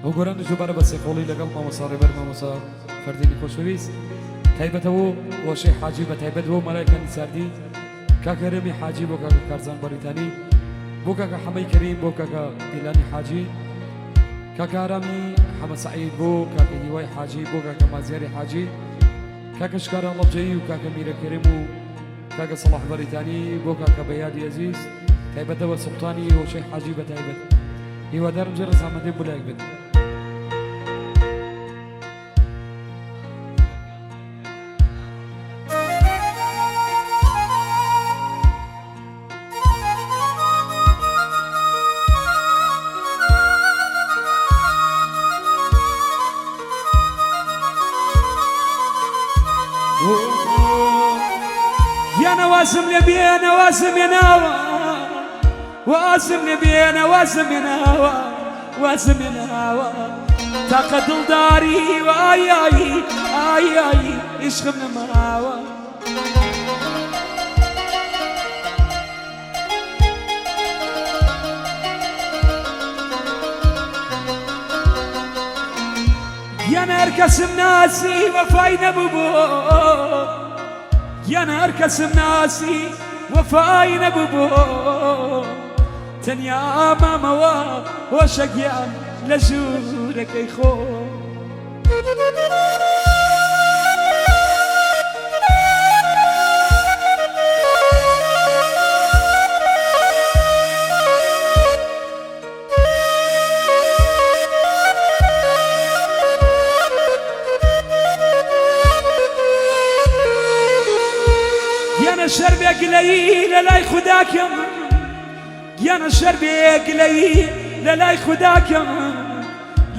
ئەو گۆرانیش دووبارە بە سێقۆڵی لەگەڵ مامۆستا ڕێبەر، مامۆستا فەردینی خۆشەویست، تایبەتە بۆ وەشەی حاجی، بە تایبەت بۆ مەلای کانی ساردی، کاکە هەرێمی حاجی، بۆ کاکە کارزان بەریتانی، بۆ کاکە حەمەی کەریم، بۆ کاکە دیلانی حاجی، کاکە ئارامی حەمە سەعید، بۆ کاکە هیوای حاجی، بۆ کاکە مازیاری حاجی، کاکە شکار هەڵەبجەیی و کاکە میرە کەریم و کاکە سەڵاح بەریتانی، بۆ کاکە بەیادی ئەزیز، تایبەتە بە سوڵتانی هۆشەی حاجی بە تایبەت. هیوادارم جێ ڕەزامەندیم بۆ لایک بن. گیانە وازم لێ بێنە وازم هێناوە وازم لێ بێنە وازم هێناوە وازم هێناوە تاقە دڵداری وای ئای ئای ئای عیشقم نەماوە. گیان هەر کەسم ناسی وەفای نەبوو بۆ گیان هەر کەسم ناسی وەفای نەبوو بۆ تەنیا مامەوە هۆشە گیان لە ژوورەکەی خۆ. گیانە شەربێ گلەیی لە لای خوداکەم گیانە شەربێ گلەیی لە لای خوداکەم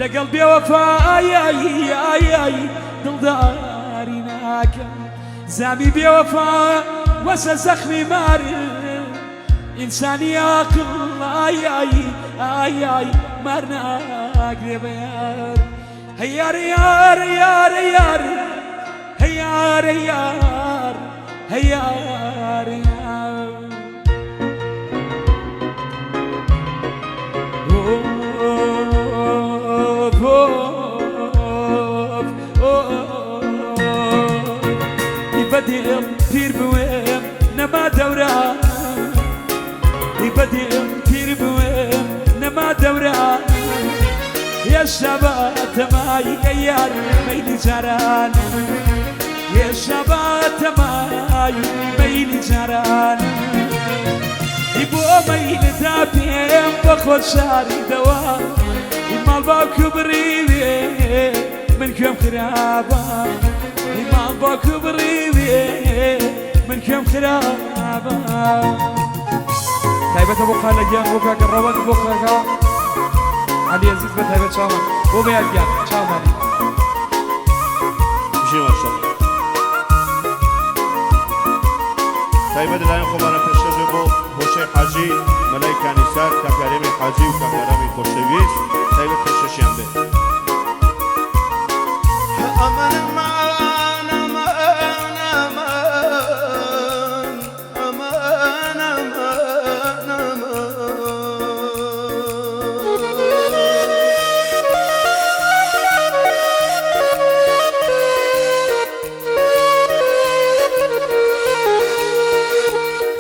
لەگەڵ بێوەفای دڵداری ناکەم زامی بێوەفا وەسە زەخمی مار ئینسانی ئاقڵ ئای ئای ئای ئای مار ناگرێ بە یار هەی یار یار یار یار هەی یار یار هەی یار یار بەدێم پیر بوێم نەما دەورە بەدێم پیر بوێم نەما دەورە هێشتا بە تەمای یار مەیلی جاران هێشتا بە تەمای مەیلی جاران بۆ مەیلدا پێم بە خۆت شاریدەوە ماڵ باوک بڕیوێ من کوێم خراپە ماڵ باوک بڕیوێ من کوێم خراپە. تایبەتە بۆ قالە گیان، بۆ کاکە ڕەوەند، بۆ کاکە عەلی ئەزیز، بە تایبەت چاومان بۆ بەیاد گیان چاومانی. بژی ماشاءاللە. تایبەت لەلایەن خۆمانە پێشکەش بێ بۆ هۆشەی حاجی مەلای کانیسار، کاک هەرێمی حاجی و کاک ئارامی خۆشەویست، تایبەت پێشکەشیان بێ. ئەمان ئەمان ئەمان ئەمان ئەمان ئەمان ئەمان.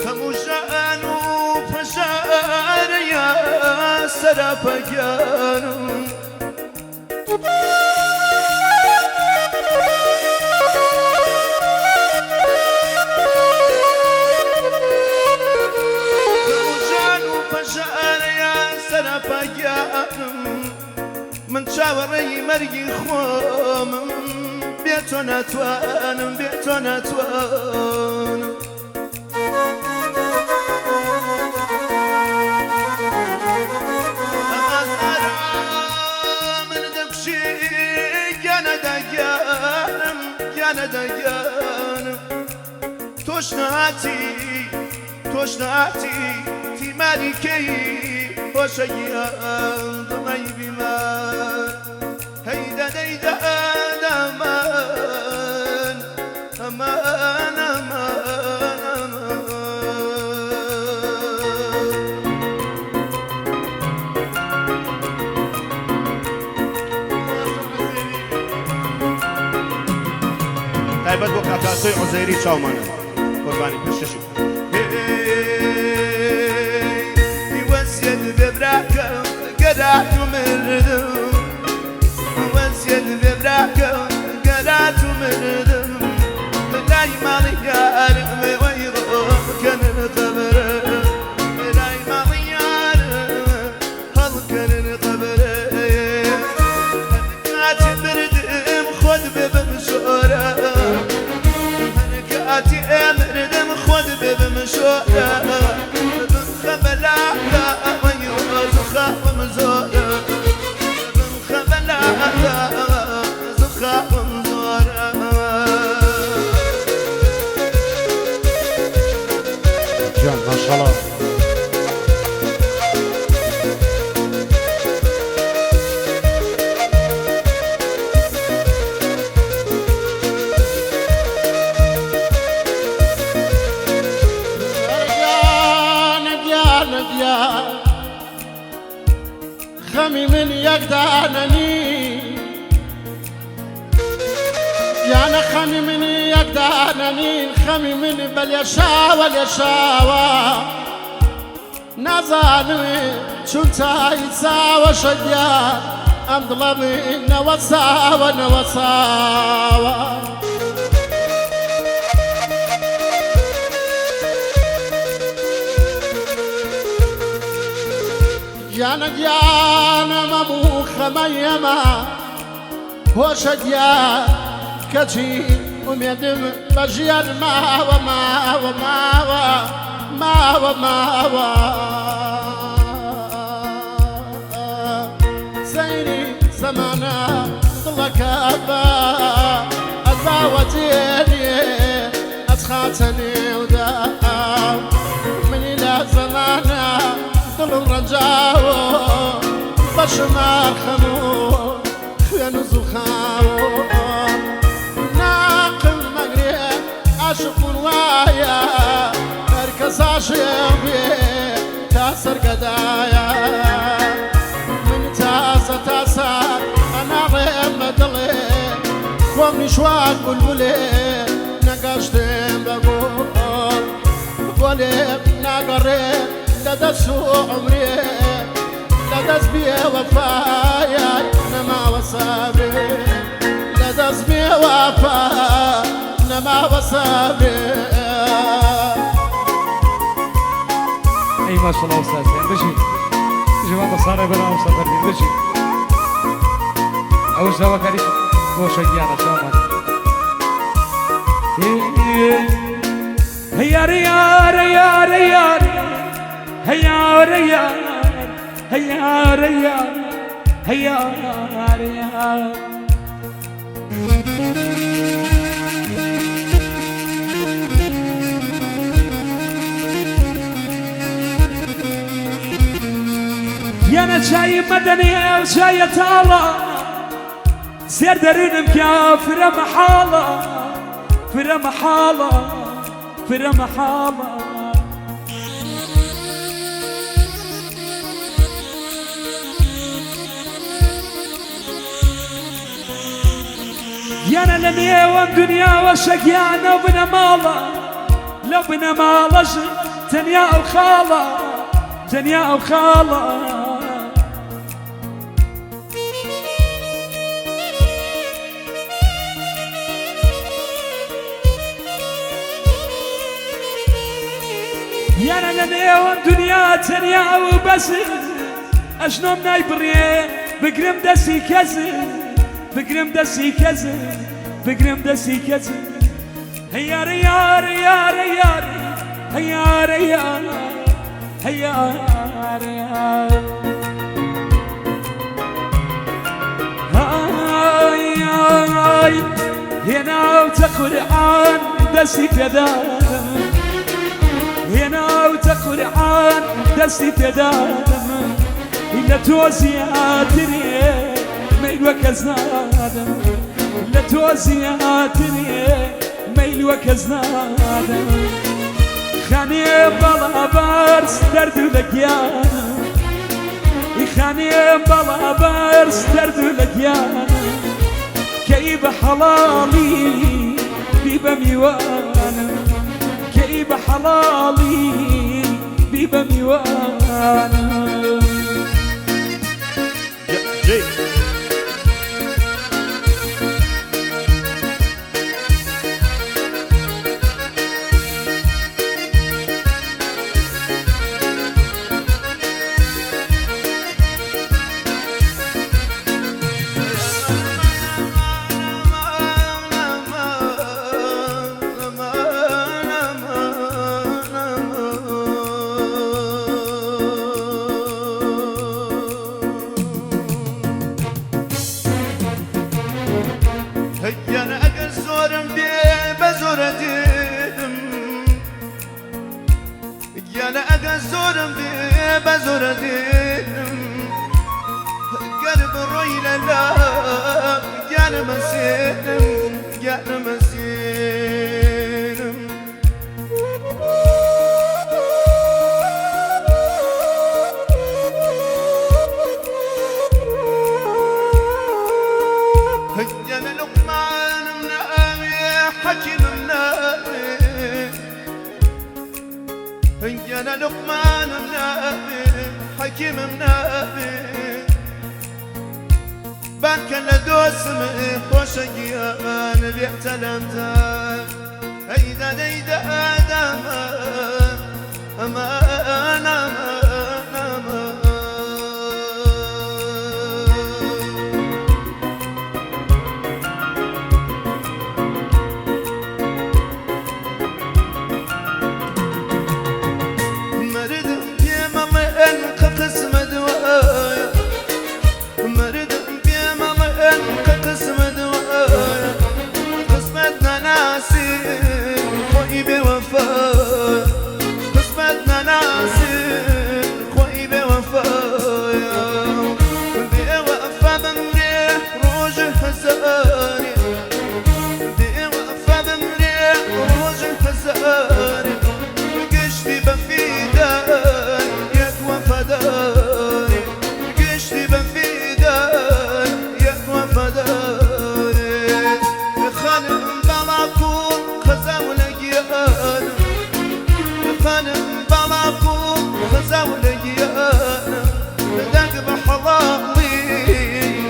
خەم و ژان و پەژارەیە سەراپا گیانم. خەم و ژان و پەژارەیە سەراپا گیانم. من چاوەڕێی مەرگی خۆمم بێ تۆ ناتوانم بێ تۆ ناتوانم. ئەم ئازارە من دەکوژی گیانە داگیانم گیانە داگیانم. تۆش نەهاتی تۆش نەهاتی تیماری کەی هۆشە گیان دڵی بیمار هەی دە دەی دە ئەمان ئەمان ئەمان ئەمان. تایبەت بۆ کاک ئاسۆی عوزەیری چاومانە قوربانی پێشکەشی بکە. وەسیەت بێ براکەم گەرات و مردم، وەسیەت بێ براکەم گەرات و مردم، لای ماڵی یارم وەی ڕۆکەنن قەبرم، لای ماڵی یارم هەڵکەنن قەبرم، کاتی مردم خۆت ببم شۆرە، کاتی مردم خۆت ببم شۆرە، بمخە بەلادا وەی ڕۆز خاوم زۆرە، بمخە بەلادا زخاوم زۆرە. گیان ماشەڵا. گیانە گیانە گیان خەمی من یەکدانەنی، گیانە خەمی من یەکدانەنین، خەمی من بەلێشاوە لێشاوە، نازانم چون چای چاوە شەگیان، ئەم دڵە من نەوەساوە نەوەساوە. گیانە گیانە مەموو خەمەیەمە هۆشە گیان، کەچی ئومێدم بە ژیان ماوە ماوە ماوە ماوە ماوە. سەیری زەمانە دڵەکە بە ئەزاوە جێنێ ئەسخاتە نێودا، منی لە زەمانە دڵم ڕەنجاوە بەشمار خەموو خوێن و زوخاوە، ناقم مەگرێ عاشق وایە، هەر کەس عاشق بێ تا سەرگەدایە، من تاسە تاسە ئەناڵێم بە دڵێ خۆم نیشواک بولبولێ، نەگەشتم بە گۆڵ گۆلێ ناگەڕێ لە دەست و عمرێ، لە دەست بێ وەفایە نەماوە سابرێ، لە دەست بێ وەفا نەماوە سابرێ. ئەی ماشەڵا ئوستاز گیان، بژی بژی مامۆستا ڕێبەر مامۆستا فەردین بژی. ئەوەش داواکاری خۆشە گیانە چاومان. هەیارە یارە یارە یار هەیارە یار هەیارە یار هەیارە یار. یانە چای مەدەنێ و چایە تاڵە، سێر دەرونم کافرە مەحاڵە فرە مەحاڵە فرە مەحاڵە. گیانە لە نێوەم دنیاوە شەگیانە و بنەماڵە، لەو بنەماڵەش تەنیا ئەو خاڵە تەنیا ئەو خاڵە. یانە لە نێوەم دنیا تەنیا ئەو بەس، ئەژنۆم نایبڕێ بگرم دەستی کەس، بگرم دەستی کەس، بگرم دەستی کەس. هەیارە یارە یارە یار هەیارە یار هەیارە یار. ئای هێناوتە قورئان دەستی پێدادەم، هێناوتە قورئان دەستی پێدادەم، لە تۆ زیاترێ مەیل وە کەس نادەم، لە تۆ زیاترێ مەیل وە کەس نادەم. خانێ بەڵا بەرز دەرد و لە گیانم، خانێ بەڵا بەرز دەرد و لە گیانم، کەی بە حەڵاڵی بی بە میوانم، کەی بە حەڵاڵی بی بە میوانم. جێ هەیان ئەگەر زۆرم بێ بە زۆرە دێنم، گیانە ئەگەر زۆرم بێ بە زۆرە دێنم، گەر بڕۆی لەلا گیانە مەسێنم، گیانە مەسێنم. هەیانە لوقمانم ناوێ، حەکیمم ناوێ، هەیانە لوقمانم ناوێ، حەکیمم ناوێ، بانکە لە دۆستم خۆشە گیان بێتە لەمتا. ئەیدا دەیدا ئادامە ئەمان ئەمان ئەمان. مردم پێمەڵێن کە قسمە دوایە، مردم پێمەڵێن کە قسمە دوایە، قسمەت ناناسی خۆی بێوەفا، قسمەت ناناسی خۆی بێوەفایە، بێوەفا بمرێ ڕۆژ هەزاری، بێوەفا بمرێ ڕۆژ هەزاری، گشتی بەفیدای یەک وەفاداری، گشتی بەفیدای یەک وەفاداری. خانم باڵاکوڵ خەزاو لە گیانم، خانم باڵاکوڵ خەزاو لە گیانم، دەنگ بە حەڵاڵی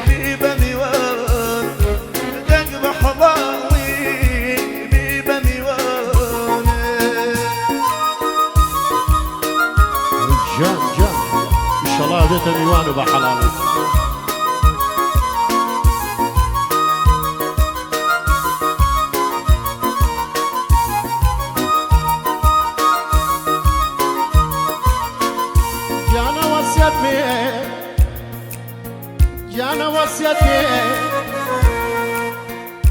بی بە میوان، دەنگ بە حەڵاڵی بی بە میوانێ. گیان گیان، ئیشەڵا بێتە میوان و بە حەڵاڵی. گیانە وەسیەت بێ، گیانە وەسیەت بێ،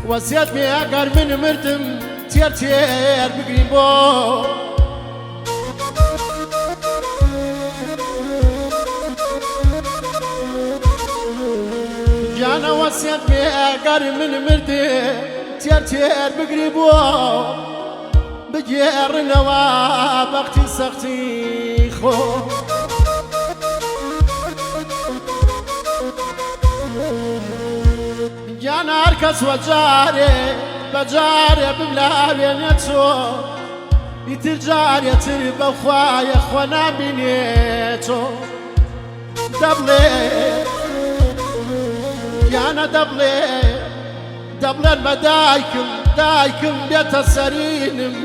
وەسیەت بێ، ئەگەر من مردم تێر تێر بگرین بۆ گیانە وەسیەت بێ، ئەگەر من مردم تێر تێر بگری بۆ بگێڕنەوە بەختی سەختی خۆ. گیان هەر کەس وە جارێ بەجارێ بملاوێنێ چۆ، ئیتر جارێتر بەخوایە خۆ نامینێتۆ. دەبڵێ گیانە دەبڵێ، دەبڵێن بە دایکم، دایکم بێتە سەرینم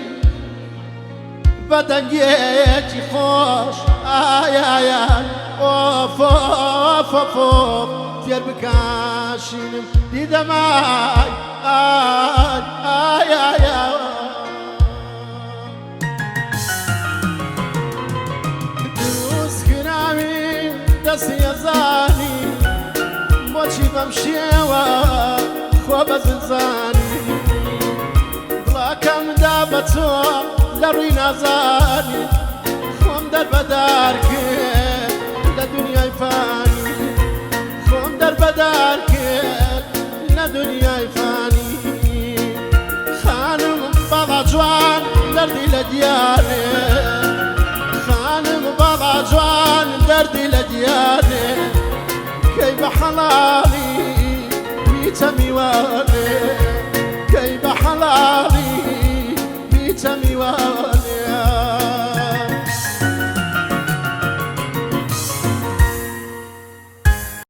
بە دەنگێکی خۆش، ئایایان ئۆف ئۆف ئۆف ئۆف، تێر بکاشینم دیدەمای ئای ئای ئای ئای. دروست کراوی دەستی ئەزانی، بۆچی بەم شێوە خۆ بە زلزانی؟ دڵەکەمدا بە تۆ لە ڕووی نازانی، خۆم دەربەدار کرد لە دنیای فانی، خۆم دەربەدار کرد لە دنیای فانی. خانم باڵا جوان دەردی لە دیارێ، خانم باڵا جوان دەردی لە دیارێ، کەی بە حەڵاڵی بیتە میوانێ.